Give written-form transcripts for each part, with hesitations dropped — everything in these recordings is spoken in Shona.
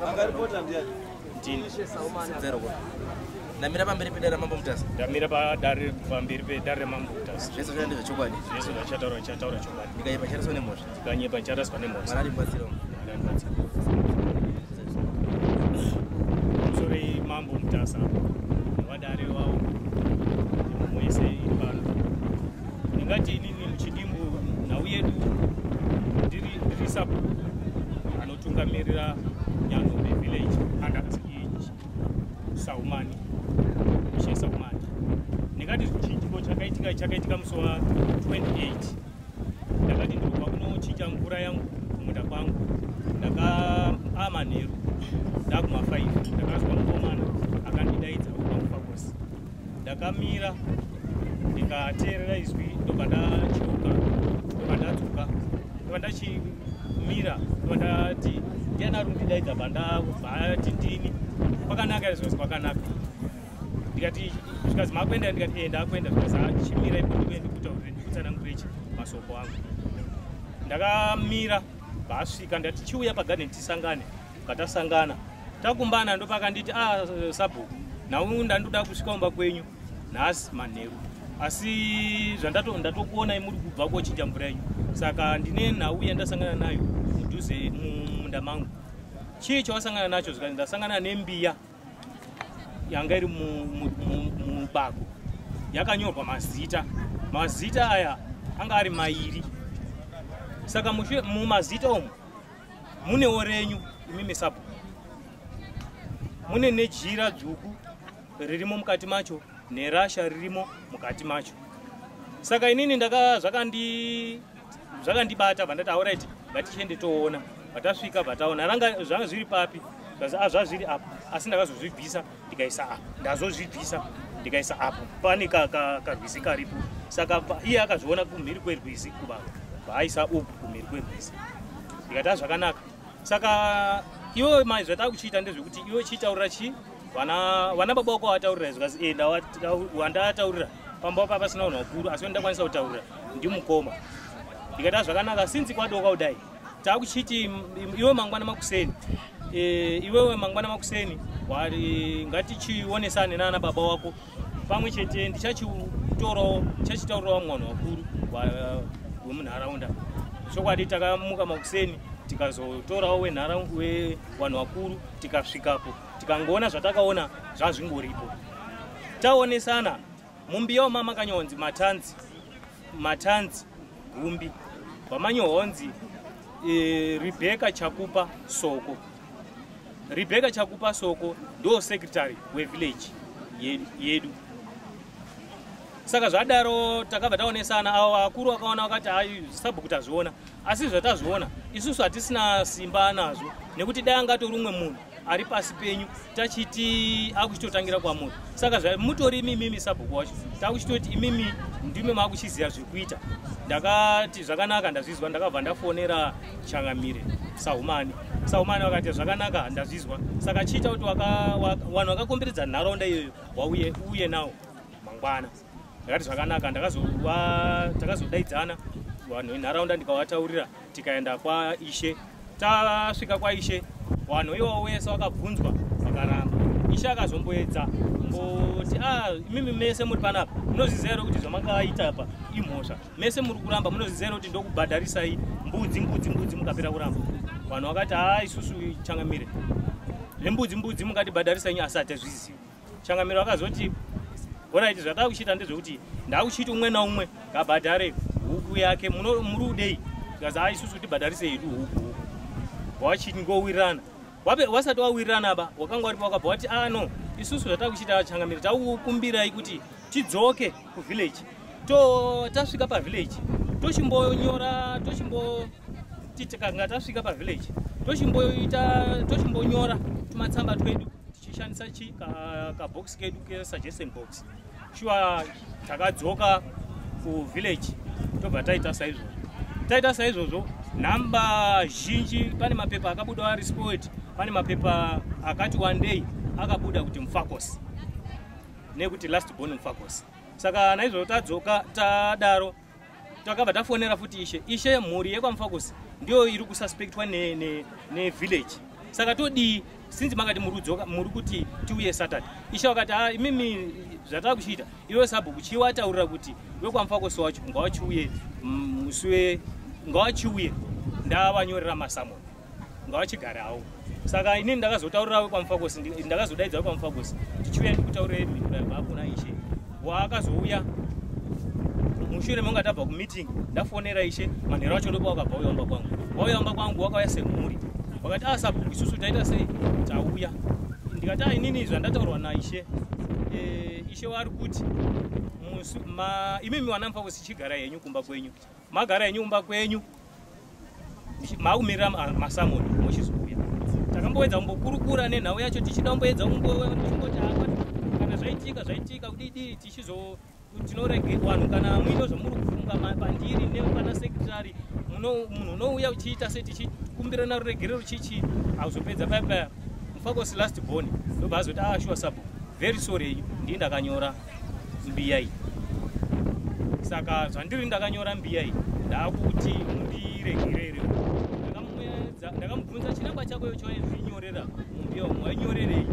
Akaripota ndiani? Ndini. Zero kwa. Ndamira pamberi pedare raMambo Mutasa. Ndamira padare pamberi pedare raMambo Mutasa. Zvese zvinoenda ndezvechokwadi. Zvese zvachataura chataura chokwadi. Ndikanyepa charaswa nemhosva. Ndikanyepa charaswa nemhosva. Mwari arimubatsira. Mwari arimubatsira. Pamusoroi Mambo Mutasa nevadare vavo nemumwe wese iri pano. Ndingati inini muchidimbu nhau yedu ndiri ndiri sabhuku anotungamirira Nyanombe village under Saumani Ishe Saumani. Ndingati chiitiko chakaitika chakaitika musi wa 28. Ndakati ndiri kubva kunochinja mvura yangu kumunda kwangu. Ndaka amanheru ndakuma 5 ndakazwa mukomana akandidaidza kubva mufakosi. Ndakamira ndikateerera izwi ndobva ndacheuka ndobva ndadzoka ndobva ndachimira ndobva ndati ndiani ari kundidaidza pandabva ati ndini kwakanaka here zvinonzi kwakanaka ndikati zvikazi makuenda ndikati ee ndakuenda zvikazi achimira ipo ndikuye ndikutaurire ndikutsanangure chi masoko angu ndakamira vasvika ndati chiuya pagadeni tisangane katasangana takumbana ndopakanditi a ah, sabhuku nhau ndandoda kusvika kumba kwenyu nhasi manheru asi zvandatokuonai muri kubva kochinja mvura yenyu saka ndine nhau yandasangana nayo mudhuze mumunda mangu chii chawasangana nacho zvikanzi ndasangana nembiya yanga iri mubako yakanyorwa mazita mazita aya anga ari mairi saka mumazita umu munewo renyu imimi sabhuku mune nejira dzvuku ririmo mukati macho nerasha ririmo mukati macho saka inini ndaka zvakandi zvakandibata bva ndati auraiti ngatichiende toona vatasvika bvataona ranga zvanga zviri papi zvazviri apo asi ndakazozvibvisa ndikaisa apo ndazozvibvisa ndikaisa apo pane karwizi karipo saka iye akazviona kumhiri kwerwizi kuba vaaisa uku kumhiri kwerwizi ndikati azvakanaka saka iwe mai zvatakuchiita ndezvekuti iwe chiitaurira chii vana vana baba wako vataurira izvi kazi eh wandataurira pamba pa pasina vanhu vakuru asi ndakwanisa kutaurira ndimukoma ndikati zvakanaka sinzi kwadoka kudai takuchiti iwe mangwana makuseni eh, iwewe mangwana makuseni wari ngatichionesane nana baba wako pamwe chete ndichachitorawo ndichachitaurirawo vamwe vanhu vakuru wemunharaunda chokwadi takamuka makuseni tikazotorawo vanhu vakuru tikasvikapo tikangoona zvatakaona zvazvingoripo taonesana mumbiya wama makanyonzi matanzi matanzi gumbi vamanyohonzi e, rebecca chakupa soko rebecca chakupa soko ndo secretary wevillage yedu saka zvadaro takabva taonesana avo vakuru vakaona vakati hai sabhuku tazviona asi zvatazviona isusu hatisina simba nazvo nekuti dai angatori umwe munhu ari pasi penyu tachiti akuchitotangira kwamuri saka zvamutori imimi sabhuku wacho takuchitoti imimi ndimi makuchiziva zvekuita ndakati zvakanaka ndazvizwa ndakabva ndafonera changamire sahumani sahumani vakati zvakanaka ndazvizwa saka chiita kuti vanhu vakakomberedza nharaunda iyoyo wauye uye nawo mangwana ndakati zvakanaka takazodaidzana vanhu venharaunda ndikavataurira tikaenda kwaishe tasvika kwaishe vanhu iwavo wese vakabvunzwa vakaramba ishe akazomboedza mboti ah, imimi mese muri panapa munozviziva here kuti zvamakaita apa imhosva mese muri kuramba munozviziva here kuti ndokubhadharisai mbudzi mbudzi mbudzi mukapera kuramba vanhu vakati haa isusu changamire zvembudzi mbudzi mungatibhadharisai asi hatizvizivi Changamire vakazoti horaiti zvatava kuchiita ndezvekuti ndakuchiti umwe naumwe ngabhadhare huku yake muri udei zvikanzi ha isusu tibhadharise hedu huku huku wachingowirirana wasati wawirirana ba wakanga waripo wakabva wati ah no isusu zvatava kuchiita changamire takukumbirai kuti tidzoke kuvillage to tasvika pavillage tochimbonyora tochimbo tikanga tasvika pavillage tochimboita tochimbonyora tumatsamba twedu tichishandisa chi kabox kedu kesuggestion box shuwa takadzoka kuvillage tobva taita saizvozvo taita saizvozvo nhamba zhinji pane mapepa akabuda ari sport pane mapepa akati one day akabuda kuti mufakos nekuti last born mufakos saka naizvozvo tadzoka tadaro Takabva tafonera futi ishe. Ishe mhuri yekwaMufakosi ndiyo iri kususpectwa nevillage. Saka todii sinzi makati muri kuti tiuye Saturday. Ishe vakati imimi zvatava kuchiita iwe sabhuku chiwataurira kuti wekwaMufakosi wacho ngawachiuye musi ngawachiuye ndavanyorera masamoni ngawachigare hawo. Saka inini ndakazotaurira wekwaMufakosi, ndakazodaidza wekwaMufakosi tichiuya ndikutaurire mhinduro yabva kuna ishe. Waakazouya mushure mekunge tabva kumeeting ndafonera ishe manheru acho ndopa wakabva uya kumba kwangu. Wauya kumba kwangu wakauya semhuri. Wakati sabhuku isusu taita sei tauya. Ndikati inini zvandataurwa naishe ishe wari kuti imimi wana Mufakosi chigara henyu kumba kwenyu. Magara henyu kumba kwenyu makumirira masamoni muchizouya. Takamboedza kumbokurukura nenhau yacho tichida kumboedza kumboti kana zvaitika zvaitika kudidi tichizo tinorege vanhu kana muine zvamuri kufunga pandiri nekana secretary munhu unouya uchiita se tichikumbirana ruregerero chichi auzopedza paya paya Mufakosi last born ndobva azoti sure sabhuku very sorry yenyu ndii ndakanyora mbiya iyi. Saka zvandiri ndakanyora mbiya iyi ndakuti mundiregerere. Ndakamubvunza chinangwa chako chawaizvinyorera mumbiya umu wainyorerei.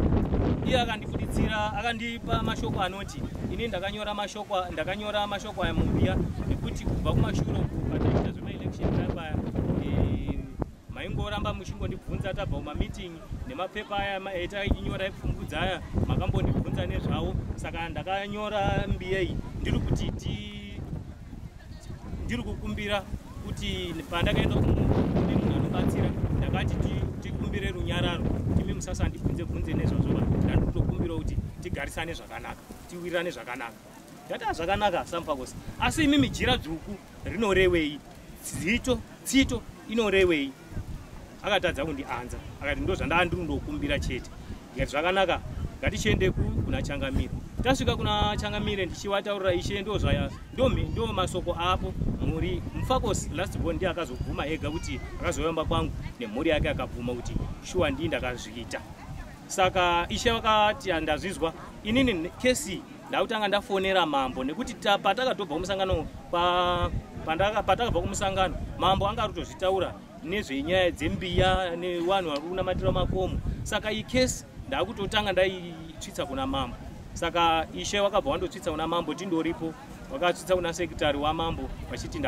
Iye akandibuditsira akandipa mashoko anoti ini ndakanyora mashoko aya mumbiya nekuti kubva kumashure uku pataiita zvemaelection paya paya maingoramba muchingondibvunza tabva kumameeting nemapepa aya etainyora epfungudza aya makambondibvunza nezvawo. Saka ndakanyora mbiya iyi ndiri kuti ndiri kukumbira kuti pandakaenda kune munhu anobatsira ndakati tikumbire runyararo timi musasandibvunze bvunze nezvazvo ndandikutokumbira kuti tigarisane zvakanaka tiwirirane zvakanaka. Ndati zvakanaka saMufakosi asi imimi jira dzvuku rinorevei tsito inorevei. Akatadza kundianza akati ndo zvandaa ndiri ndokumbira chete. Ndikati zvakanaka ngatichiende kuna Changamire. Tasvika kuna Changamire ndichiwataurira ishe ndo zvaya ndo masoko apo mhuri Mufakosi last born ndiye akazobvuma ega kuti akazoyamba kwangu nemhuri yake akabvuma kuti shuwa ndii ndakazviita. Saka ishe vakati ndazvizwa inini kesi ndakutanga ndafonera mambo nekuti patakatobva kumusangano patakabva kumusangano mambo anga ari kutozvitaura nezvenyaya dzembiya nevanhu vari kunamatira makomo. Saka iyi kesi ndakutotanga ndaitsvitsa kuna mambo. Saka ishe wakabva wandotsvitsa kuna mambo tindoripo vakatsvitsa kuna sekretary wamambo vachiti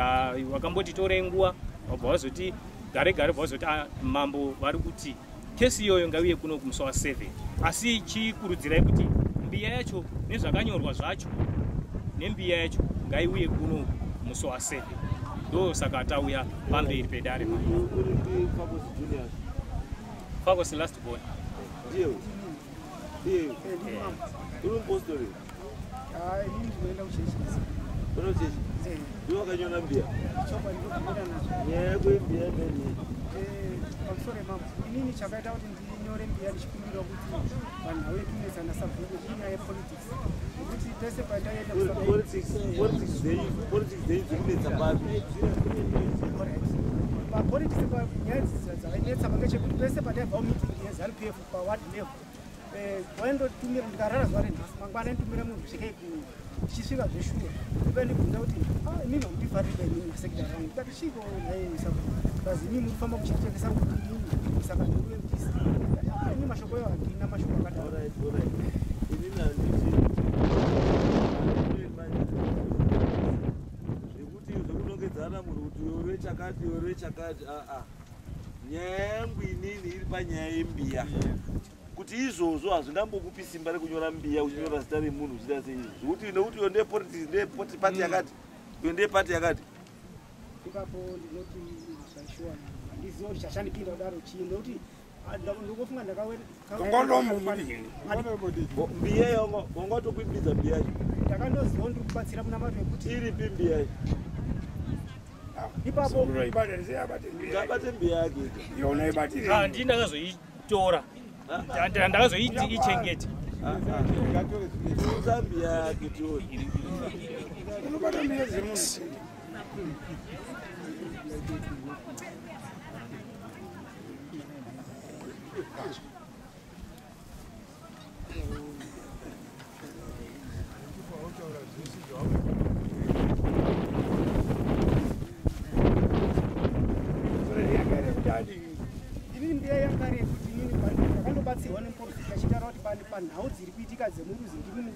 wakamboti torei nguva vabva vazoti gare gare vazoti mambo vari kuti kesi iyoyo ngaiuye kuno kumusi wa7 asi chikurudzirai kuti mbiya yacho nezvakanyorwa zvacho nembiya yacho ngaiuye kuno musi wa7. Ndo saka tauya pamberi pedare. Mufakosi last born. Ndiye. Uri mupostori? Inini ndinoenda kuchechi. Uno chechi? Ndiwe wakanyora mbiya? Chokwadi ndokubira nazvo. Nyaya yako yembiya ndeni. Pamusoro mambo, inini chakaita kuti ndinyore mbiya ndichikumbira kuti vanhu vauye kunetsana sabhuku inyaya yepolitics. Nekuti pese pandaienda politics dzenyu dzikunetsa papi? Papolitics nyaya dzainetsa pangechekuti pese pandaibva kumeeting yeZANU PF paward level waindotumira ndikarara zuva renhasi mangwana nditumira munhu svikei ndichisvika zveshuwa ndibvunza kuti imimi hamundifariri inini masekretary vangu. Ndikati chiko nhai sabhuku kazi imimi muri kufamba muchitengesa kuti inini saka ndiuye mutisi. Ini mashoko ayo handina mashoko akadaro. Inini handiti zvekuti zvekunongedzana munhu kuti uri chakati uri chakati nyaya yangu inini iri panyaya yembiya. Kuti izvozvo hazvingambokupi simba rekunyora mbiya uchinyora zita remunhu uchiita sei zvekuti nekuti iyo ndeyepolitics ndeyepati yakati iyo ndeyepati yakati. Ipapo ndinoti zvaishuwa handiziva kuti chachandipinda kudaro chii nekuti ndingofunga mbiya iyo wanga watokuimbidza mbiya yacho. Ndakandoziva ndiri kubatsira munamato wekuti iripi mbiya yacho ipapo ngabate mbiya yake ndii ndakazoitora ndakazoichengeta. Mbiya yake tione. Unobata mbiya dzemunhu.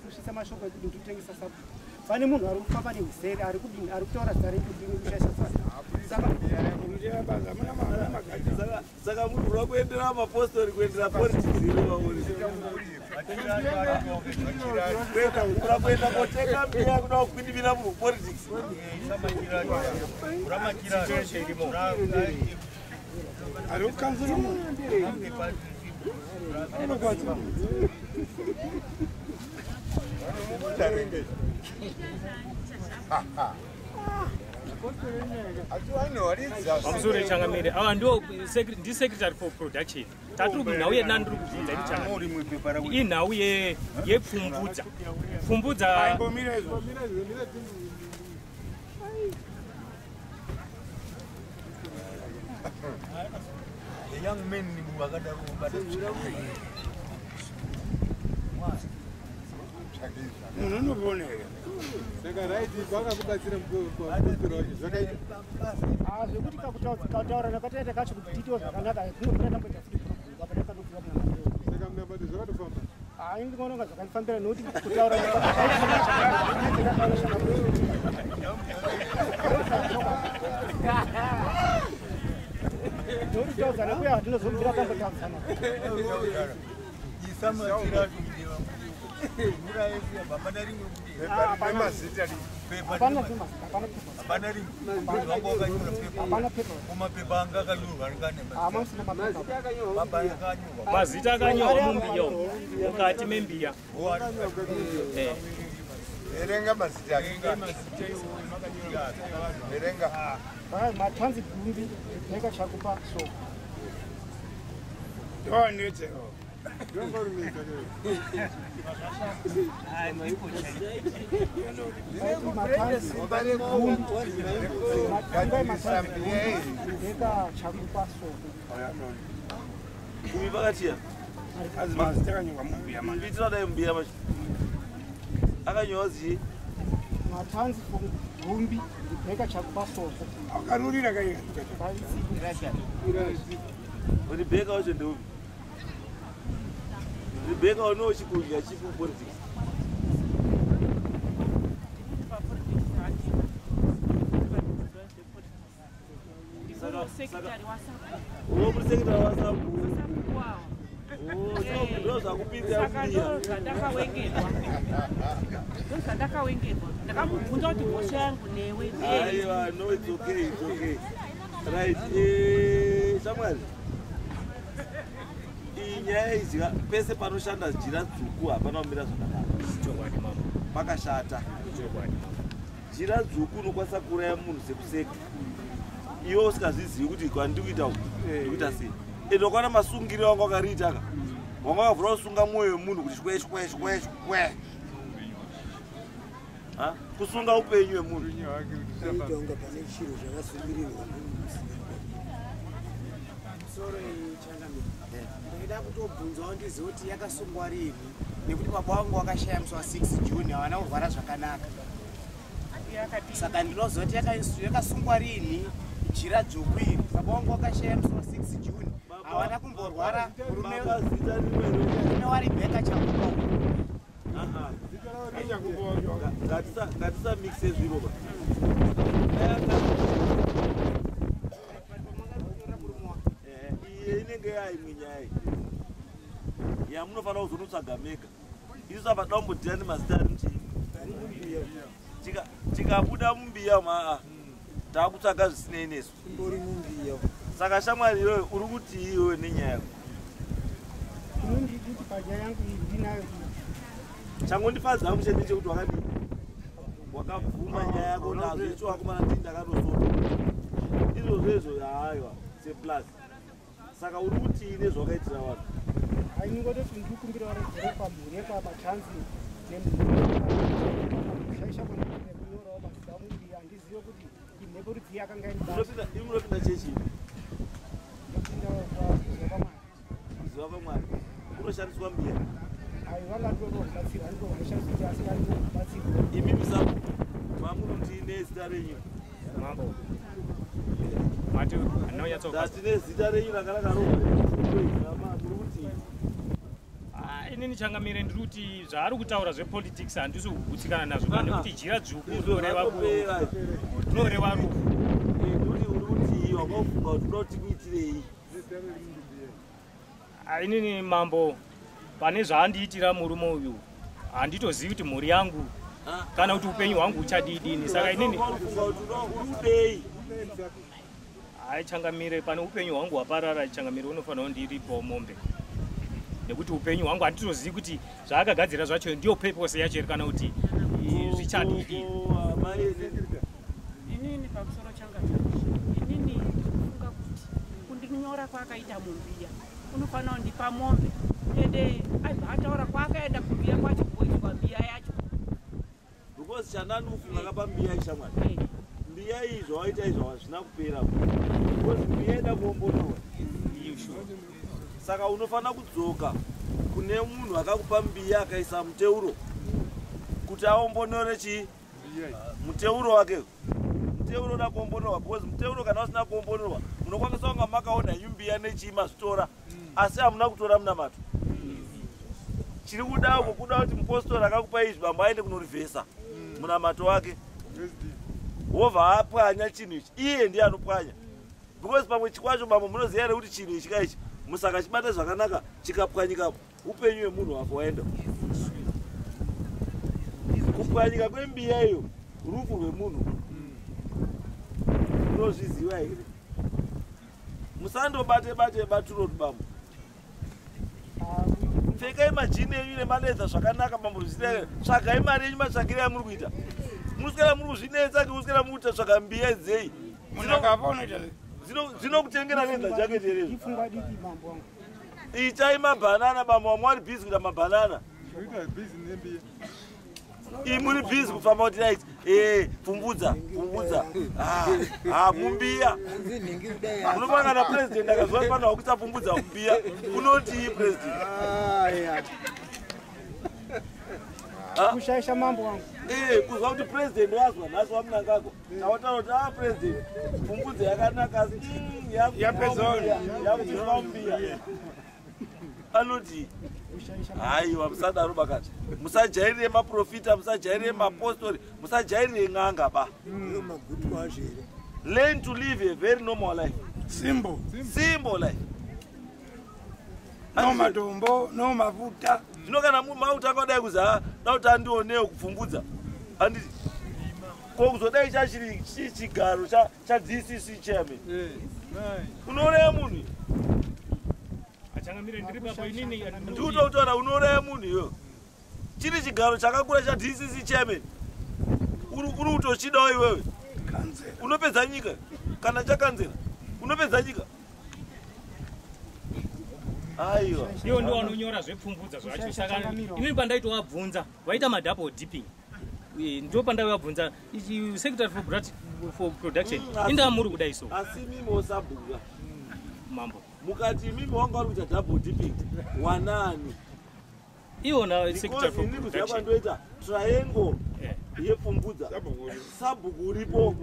kusvitsa mashoko ekuti ndikutengesa sabhuku. Pane munhu ari kufamba neusere ari kudini ari kutaura zita renyu kuti kushaisha Saka saka munhu uri kuendera mapostori kuendera politics iri vauri ura kuenda kotenga mbiya kuda kukwidibira munhu politics ari kukanzura munhu Pamusoro changamire ava ndio ndi secretary for production. Tatiri kunhau yenandiri kubvunza iri changamire. Inhau yepfumbudza. Pfumbudza The young men wakadaro kubata. Munhu unoponera. Saka right vakakubatsira mupostori wacho zvakaita. Zvekuti kakutaura nakataita kacho kuti tiitewo zvakanaka zvinobvira tamboita futi problem apa takatobvira kuna Mateo. Saka munamato zvakatofamba. Ini ndinoona kunga zvakandifambira nokuti kutaura nokuti kutaudzana kuya hatinozobvira tambotaudzana. Mazita akanyorwa mumbiya umu, mukati membiya. Erenga mazita. Erenga. Matanzi Gumbi, Rebecca Chakupa, so. Ndonetsewo. Gumbi pakatiya. Mazita akanyorwa mumbiya manje. Mbitira dai mumbiya macho. Akanyorwa zii? Matanzi Gumbi, Rebecca Chakupa, so. Akarurira kai. Rebecca wacho ndeupi? Rebecca unochikudya chipi politics? Secretary waSabhuku. Oh, zvakupinza mbiya. Ndozvandakawengerwa. Ndakamubvunza kuti mhosva yangu newe ndei. Aiwa, no, it's okay, it's okay. Right, Samuel. Inyaya idzi pese panoshanda jira dzvuku hapana kumira zvakanaka. Chokwadi mama. Pakashata. Chokwadi mama. Jira dzvuku unokwanisa kuuraya munhu sekuseka. Iwe usingazvizivi kuti kwandiri kuita uku ndikuita sei. Ende wakaona masungiro wanga wakariita ka. Wanga wakavhura kusunga mwoyo wemunhu kuti shwe shwe shwe shwe. Kusunga upenyu hwemunhu. Aita pane chiro zvakasungirirwa Musoro changamire. Ndaida kutobvunzawo ndizive kuti yakasungwa rini nekuti baba vangu vakashaya musi wa6 June havana kurwara zvakanaka. Saka ndinozoti yakasungwa rini jira dzvuku iri. Baba vangu vakashaya musi wa6 June havana kumborwara. Murume waRebecca Chakupa. Ngatisamixe zviro ba. Iye inenge yaimwe nyaya yamunofanira kuzonotsvaga mega. Isu apa toda nemazita ari muchii. Tikabuda mumbiya maa takutsvaga zvisinei nesu. Saka shamwari iyoyo uri kuti iyoyo nenyaya yako. Inondikuti panyaya yangu iyi ndinayo. Changondifadza mushe ndechekuti wakadii? Wakabvuma nyaya yako nazvo icho wakomana ndini ndakatosota. Izvozvo izvo haiwa seplus. Saka uri kutii nezvawakaitira vanhu? Haingototi ndikukumbira varegere pamhuri yekwaMatanzi nekushaisha kunyorawo mazita mumbiya. Handizive kuti imhepo rudzii yakanga iri. Imi munopinda chechi ipi? Ndopinda kuziva kwaMwari. Kuziva kwaMwari. Kunoshandiswa mbiya? Imi musapo mamunoti nezita renyu. Mambo. Mati anonyatsoka. Ndati nezita renyu ranga rakarongwa. Muri kuti Inini changamire, ndiri kuti zvaari kutaura zvepolitics handisi kugutsikana nazvo, pane kuti jira dzvuku Izvo rinoreva zvatopera. rinoreva rufu. Kuti uri kuti wakafunga kuti uda kuti tikuitirei? Inini mambo, pane zvaandiitira murume uyu, handitozivi kuti mhuri yangu kana kuti upenyu hwangu uchadidini. Saka inini Unofunga kuti uri kudei? Hai changamire, pane upenyu hwangu hwaparara changamire, unofanira kundiripawo mombe, nekuti upenyu hwangu handitozivi kuti zvaakagadzira zvacho ndiyo purpose yacho here kana kuti zvichadidi. Inini pamusoro changamire, inini ndikufunga kuti kundinyora kwaakaita mumbiya, unofanira kundipa mombe, ende aibva ataura kwaakaenda kumbiya kwacho kuoitwa mbiya yacho. Because chandani kufunga kapa mbiya ishamwari, mbiya iyi zvawaita izvo hazvina kupera, because mbiya ida kuombonorwa. Saka unofanira kudzoka kune munhu akakupa mbiya, akaisa muteuro, kuti aombonore chii, muteuro wake. Muteuro uda kuombonorwa, because muteuro kana usina kuombonorwa, munokwanisa kunga makaona henyu mbiya nechii mazvitora, asi hamuna kutora munamato. Chiri kuda uko kuda kuti mupostori akakupa izvi, bambo, aende kunorivhesa munamato wake, wobva apwanya chinhu ichi. Iye ndiye anopwanya, because pamwe chikwacho, bambo, munoziva here kuti chinhu ichi kaichi musakachibata zvakanaka, chikapwanyika, upenyu hwemunhu wafa waenda. Kupwanyika kwembiya iyo rufu rwemunhu. Unozviziva here? Musandobate bate baturo, bambo. Pfekai majini enyu nemaledha zvakanaka, bambo. Zvisina tsvagai mari yenyu, matsvagire amuri kuita, muswera muri kuzvinetsa, kekuswera muri kuita tsvaga mbiya dzei? Munhu akafa unoita Dzinokutengera leather jacket here? Ipfungwa diki, mambo wangu. Itai mabhanana, bambo. Vamwe vari busy kuita mabhanana. Kuita busy nembiya. Ii, muri busy kufamba kuti right, pfumbudza pfumbudza. Ah, mumbiya unofana kana president akaziva fanira kuisa pfumbudza mumbiya, unotii president? Kushaisha, mambo wangu. Kuzwa kuti president wazwa nhasi waMnangagwa tawataura kuti a president, pfumbudza yakanaka, asi Yapedza. yakuiswa mumbiya, anoti haiwa. Musadaro bakati, musajairire maprofita, musajairire mapostori, musajairire n'anga ba. Magutu azvo here? Learn to live a very normal life. Simple. Simple life. No matombo, no mafuta. Zvino kana mautanga kudai kuzi ha, da kuti andionewo kupfumbudza, handiti ko kuzodai chachiri chigaro chaDCC chairman, unouraya munhu. Achangamire, ndiri papo inini. Ndikutotaura, unouraya munhu iwewe. Chiri chigaro chakakura chaDCC chairman, uri kutochidawo iwewe. Unopedza nyika. Kana chakanzera, unopedza nyika. Aiwa. Iwo ndo vanonyora zvepfumbudza zvacho. Saka inini pandaitovabvunza, vaita madouble dipping. Ndo pandaivabvunza ichi secretary for production, indaa muri kudai so? Asi mimi osabhuka Mambo. Mukati mimi wanga uri kuita double dipping, wanani? Iwona secretary Because for ini kuziva production. kwandoita, triangle yepfumbudza, sabhuku uripo,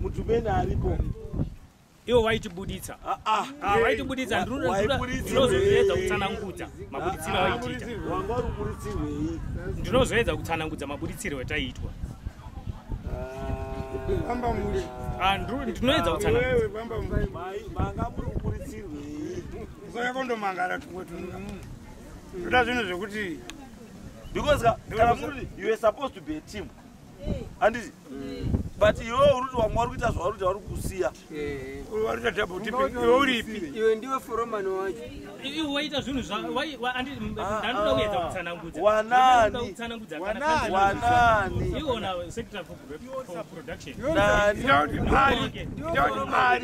mudhumeni aripo. Iwo vaitibuditsa. Ah. Ah, vaitibuditsa. Ndinozoedza kutsanangudza mabuditsiro avaitiita. Wanga uri kuburitsirwei? Ndinozoedza kutsanangudza mabuditsiro ataiitwa. Famba muri. Ah, ndinoedza kutsanangudza. Iwewe famba muri. Manga muri kuburitsirwei? Usauya kondomangara tumwe tunhu. Toda zvinhu zvekuti Because kana muri, you are supposed to be a team, handiti? But iwewe uri kuti wamwe vari kuita zvavari kuita, vari kusiya. Uri kuita double dipping, iwe uripi? Iwe ndiwe foromani wacho. Iwo waita zvinhu zva ndandoda kuedza kutsanangudza. Wanani? Ndinoda kutsanangudza kana Wanani? Wanani? Iwona secretary for production. Nani? Okay.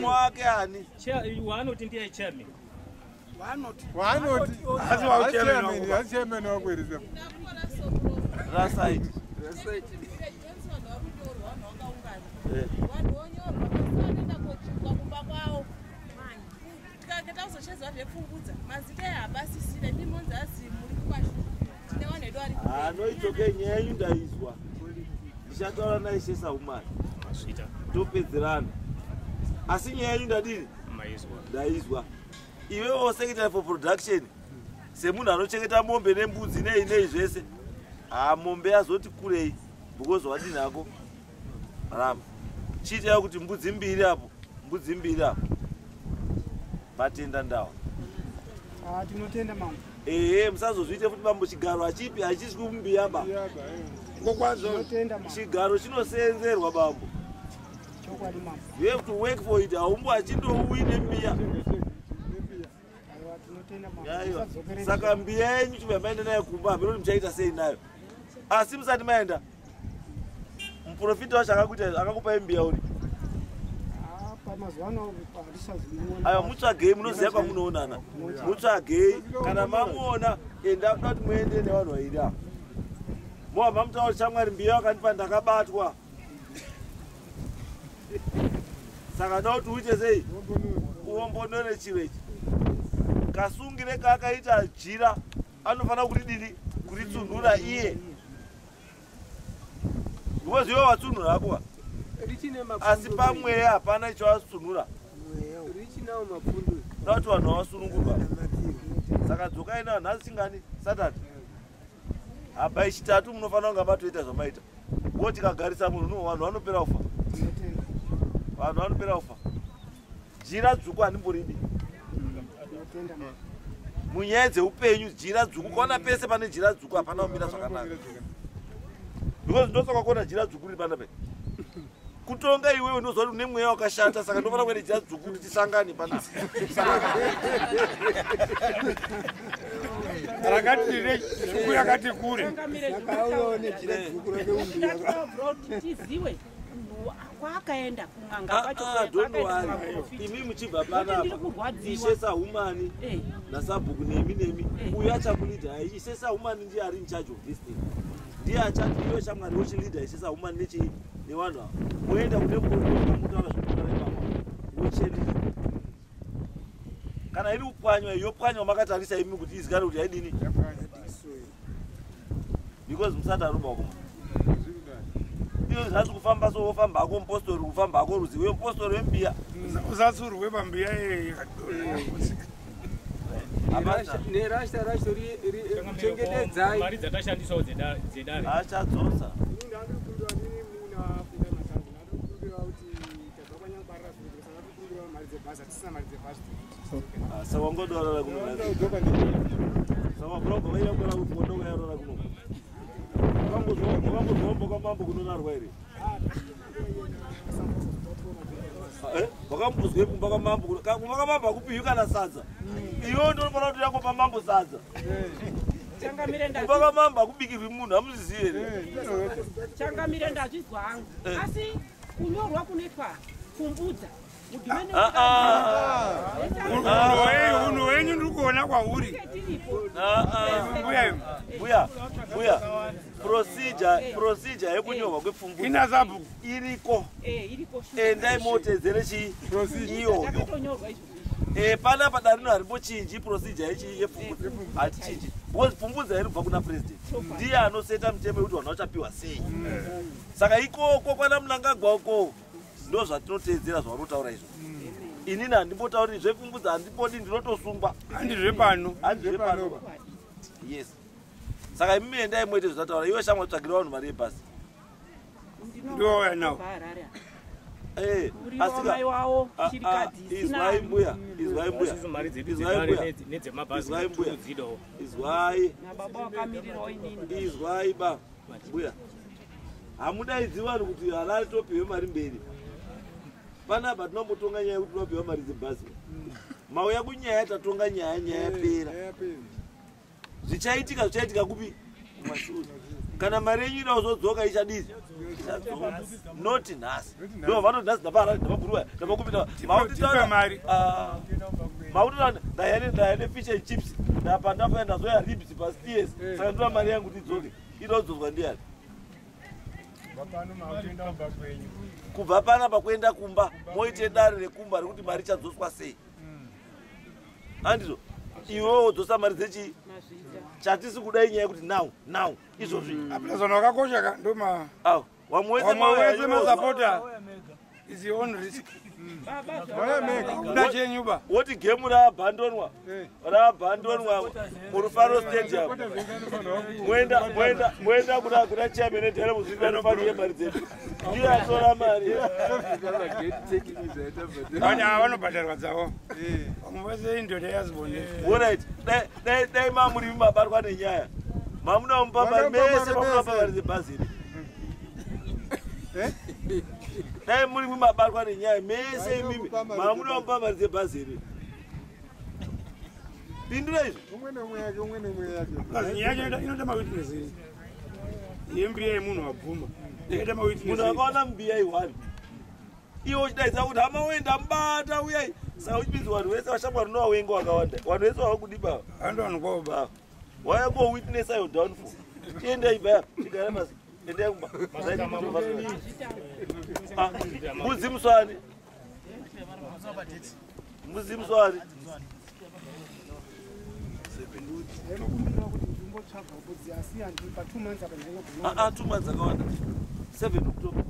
Wake ani? Waanoti ndiye chairman. Waanoti. Waanoti. Asi wa chairman wako. Asi chairman wako here? Rasaiti. Vanhu vonyorwa, vanoenda kotsvukwa kumba kwavo. Tikange takuzoshedzwa zvepfungudza, mazita ehabasisire mimonzi azi muri kukwashu, tine vanhu vedu vari. Anoitsoke nyaya yenyu ndaizwa, ndichataura naishe Saumani. Mazvita. Topedzerana, asi nyaya yenyu ndadini? Maizwa. Ndaizwa. Iwewo secretary for production, Semunhu anochengeta mombe nembudzi nei nei zvese. Ah, mombe yazoti kurei because wadini hako ramba. Chiita kuti mbudzi mbiri apo, mbudzi mbiri apo. Patenda ndawa. Ah, tinotenda mambo. Ehe, musazozviite futi mambo, chigaro hachipi hachiswi mumbiya ba. Tinotenda mambo. Chigaro chinoseenzerwa bambo. Chokwadi mambo. You have to work for it. Haumbo hachindouyi nembiya. Aiwa, tinotenda mambo. Aiwa. Musadzokerere. Saka mbiya yenyu chibva maenda nayo kumba, hameno kuti muchaita sei nayo. Asi musati maenda, muprofita wacho akakuita akakupai mbiya uri. Ah, pamazuva ano handichazimuona. Aiwa, mutsvagei, munoziva kwamunoonana. Mutsvagei, kana mamuona enda kuda kuti muende nevanhu vairi ava. Mobva mamutaura kuti shamwari mbiya wakandipa ndakabatwa. Saka ndoda kuti uite sei? Uombonore chiro ichi. Kasungire kaakaita jira anofanira kuridini? Kuritsunhura iye. Because iwe watsunhura hako. Asi pamweya hapana ichawatsunhura. Richinawo mapfundo. Kuda kuti vanhu vavasunungurwa. Saka dzokai nayo nhasi chingani? Saturday. Apa ichitatu munofanira kunga matoita zvamaita. Wo tikagarisa munhu no vanhu vanopera kufa. Vanhu vanopera kufa. Jira dzvuku handimboridi. Tinotenda mambo. Munyaya dzeupenyu jira dzvuku ukaona pese pane jira dzvuku hapana kumira zvakanaka. Because ndosaka kuona jira dzvuku riri panapa. Kutonga iwewe unoziva kuti une mweya wakashata saka ndofanira kuenda jira dzvuku kuti tisangane panapa. Rakati dzvuku yakati kure. Tiziwe kwaakaenda kun'anga kwacho. Ah, don't kwaakaenda worry. kumaprofita. Imi muchibva Nokuti ndiri panapa kurwadziwa. ishe sahumani nasabhuku nemi nemi uyu achakulidha ishe sahumani ndiye ari in charge of this thing. Ndiye achati iwe shamwari wochilidha ishe sahumani nechii nevanhu ava. Moenda kune mutaura zvekutaura ipapo wochenesa. Kana iri kupwanywa yopwanywa makatarisa imi kuti izikane kuti haidini. Because musati arumba wakoma. Iyo zvasi kufamba so wofamba hako mupostori kufamba hako rudzi uye mupostori wembiya. Usatsurwe pambiya iye. Nerasha racho chengetedzai. Mari dzatashandisawo dzedare. Achadzosa. Saka wangodorara kuno. Saka bro vaida kuona kuti wondokuya kuno. Wakambozwa kwamambo kunorarwa here? Wakambozwe kumba kwamambo, kumba kwamambo hakupiwi kana sadza. Iwewe ndinofanira kuti yangopa mambo sadza. Kumba kwamambo hakubikirwi munhu, hamuzizivi here? Changamire, ndazvizwa hangu. Asi kunyorwa kunoitwa pfumbudza mudhumene. Unhu hwenyu ndiri kuona kwauri. Mbuya imi. Mbuya, mbuya, procedure yekunyorwa kwepfumvudza Ina sabhuku. iriko. Iriko. Endai motedzere chii iyoyo. Takatonyorwa izvozvo. Panapa darino harimbochinji procedure yechi yepfumvudza hatichinji because pfumvudza iri kubva kuna president, ndiye anoseta mitemo yekuti vanhu vachapiwa sei. Saka ikoko kwana Mnangagwa uko ndo zvatinoteedzera zvavanotaura izvo. Inini handimbotauri zvepfumvudza, handimbodi, ndinotosungwa. Handizvepano. Handizvepano, yes. Saka imi endai moite zvataura. Iwe shamwa, tsvagira vanhu mari yebhasi. Ndouya nawo. Uriwo mai wawo shirikadzi isina. Izwai mbuya, izwai mbuya. Isusu mari dzedu Izwai dzedare mbuya. nedzemabhazi Izwai mbuya. tinodzidawo. Izwai. Nababa wakamirirawo inini. Izwai ba mbuya, hamudaidzi vanhu kuti Harare topiwe mari mberi panapa. Tinombotonga nyaya yekuti tinopiwa mari dzebhazi. Mauya kunyaya, tatonga nyaya, nyaya yapera. Zvichaitika zvichaitika kupi? Kumashure. Kana mari yenyu ida kuzodzoka ichadii? Ichadzoka, noti nhasi. Ndo vanoti nhasi ndapaharare, ndapabhuruwa, ndapakupinda. Tipe mari. Makutotaura ndaya nefish and chips, ndapa ndafaya ndazoya ribs paSteers, saka ndoda mari yangu kuti idzoke. Ida kudzoswa ndiani? Kubva panapa kuenda kumba moite dare rekumba rekuti mari ichadzoswa sei, handizvo? Iwewo wodzosa mari dzechii? Chatisi kudai nyaya yekuti now now izvozvi. Apana zvanhu wakakosha ka ndoma. Aw, wamwe wese Wamwe wese mauya. masapota. Is your own risk. Kuda chenyu ba. Woti gemu raabhandonwa. Raabhandonwa muRufaro Stadium. Mwenda mwenda mwenda kuna kuna chairman edhere muzvinofanira mari dzedu. Ndiye atora mari. Vana vanobhadharwa dzavo. Vamwe vese indoda yazibone. Alright. Dai dai dai mamuri mabatwa nenyaya. Mamuda mupa mari mese mamuda mari dzebhazi iri. Dai muri mabatwa nenyaya mese imimi mamuda mupa mari dzebhazi iri. Pindura izvo. Umwe neumwe yake, umwe neumwe yake. Kazi nyaya yacho inoda mawitness. Yembiya yemunhu wabvuma. Inoda mawitness. Munhu akaona mbiya ihwani. Iwe uchidaidza kuti hama wenda mubata uyai. Saka uchipinzi vanhu vese vashamwari unovawenga vakawanda. Vanhu vese vavakudipa. Hando vanhu kwavo ba. Waya ko witness your downfall. Chiendai baya, chigara pasi. Endai kumba. Mbudzi muswani. Mbudzi muswani. Ndinokumbira kuti ndimbotsvaga mbudzi asi handipa 2 months apa ndinogona. Ah, 2 months akawanda. 7 October.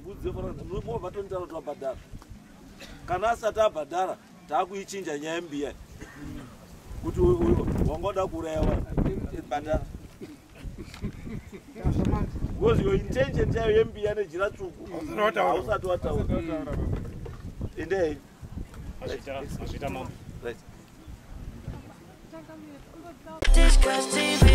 Mbudzi yofanira mobva tonitaura kuti wabhadhara. Kana asati abhadhara, taakuichinja nyaya yembiya. Kuti wanga uda kuuraya vanhu. Bhadhara. Because your intention chayo yembiya nejira tsvuku. Hausati wataura. Endai. Mazvita mambo. Right. Discuss TV.